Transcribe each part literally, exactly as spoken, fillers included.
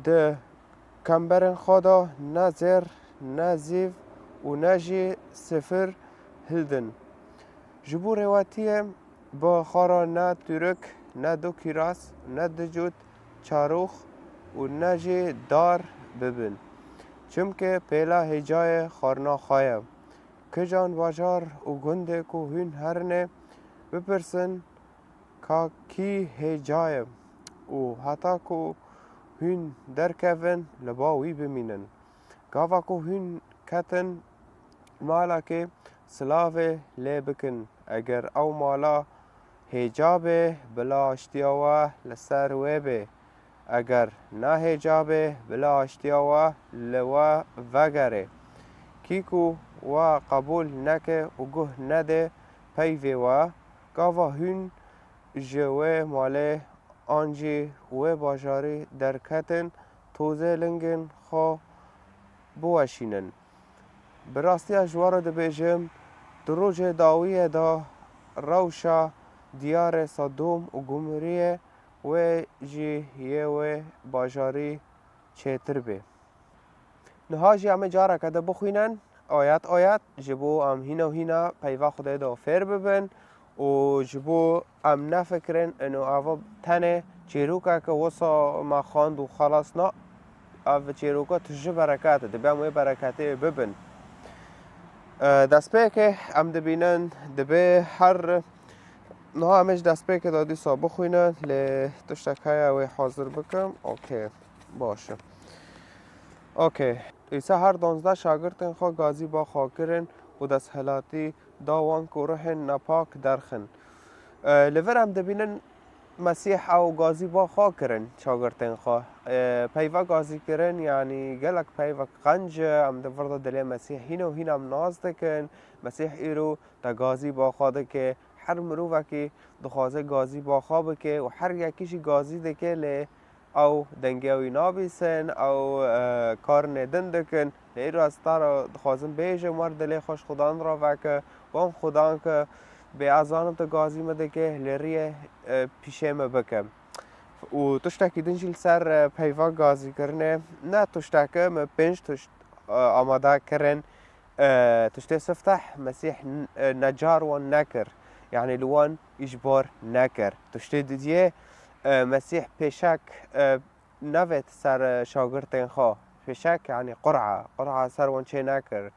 Di kemberên xwe de ne zêr, ne zîv û ne jî sifir hildin. Ji bo rêwetiyê bi xwe re ne tûrik, ne du kîras, ne du cût çarûx û ne jî dar bibin. Çimkî pêla hêcayê xwarina xwe ye. Kijan bajar û gundê ku hûn herine, bipirsin ka kî hêca ye û heta ku hûn derkevin li ba wî bimînin. Gava ku hûn ketin malekê, silavê lê bikin. Eger ew mala hêca bê, bila aştiya we li ser wê bê. Eger nehêca bê, bila aştiya we li we vegere. Kî ku we qebûl neke û guh nede peyvê we, gava hûn ji wê malê an jî wê bajarî derketin, tozê lingên xwe biweşînin. Bi rastiya ji we re dibêjim, di rojê dawiyê de rewşa diyarê Sedom û Gomorîyê wê jî yê wê bajarî çêtir bê. Niha jî em ê careke din bixwînin, ayet ayet, ji bo em hîna û hîna peyva Xwedê de fêr bibin û ji bo em nefikirin, ino ava tenê çîrokeke wisa me xwend û xelas na, ev çîroka tije bereket e, divê em wê bereketê bibin. E, destpêkê em dibînin, divê her, niha em ê ji destpêkê de dîsa bixwînin, lê tiştek heye wê hazir bikim. Okey, baş e. Okey. Îsa her duwazdeh şagirtên xwe gazî ba xwe kirin û desthilatî da wan ku ruhên nepak derxin. E, li vir em dibînin Mesîh ew gazî ba xwe kirin şagirtên xwe. E, peyva gazî kirin, yanî gelek peyvek qenc e. Em di vir de dilê Mesîh hîn û hîn em nas dikin. Mesîh îro te gazî ba xwe dike. Her mirovekî dixwaze gazî ba xwe bike û her yekî jî gazî dike, lê ew dengê wî nabîsin, ew, e, karnê din dikin. Lê îro ez te re dixwazim bêjim, wer dilê xwe ji Xudan re veke, wan Xudan ke bê ez zanim tu gazî min dike, lê riyê, e, pîşê min bike. Û tiştekî din jî li ser, e, peyva gazîkirinê, ne tiştek e, min pênc tişt, e, amade kirin. E, tiştê sifteh Mesîh n-, e, necar wan nekir. Yanî li wan îcbar nekir. Tiştê didiyê, e, Mesîh pêşek, e, nevêt ser, e, şagirtên xwe. Pêşek, yanî qur'a, qur'a ser wan çê nekir.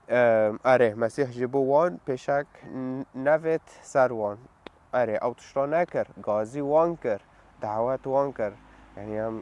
E, erê, Mesîh ji bo wan pêşek n-, nevêt ser wan. Erê, ew tişta nekir, gazî wan kir, dawet wan kir. Yanî em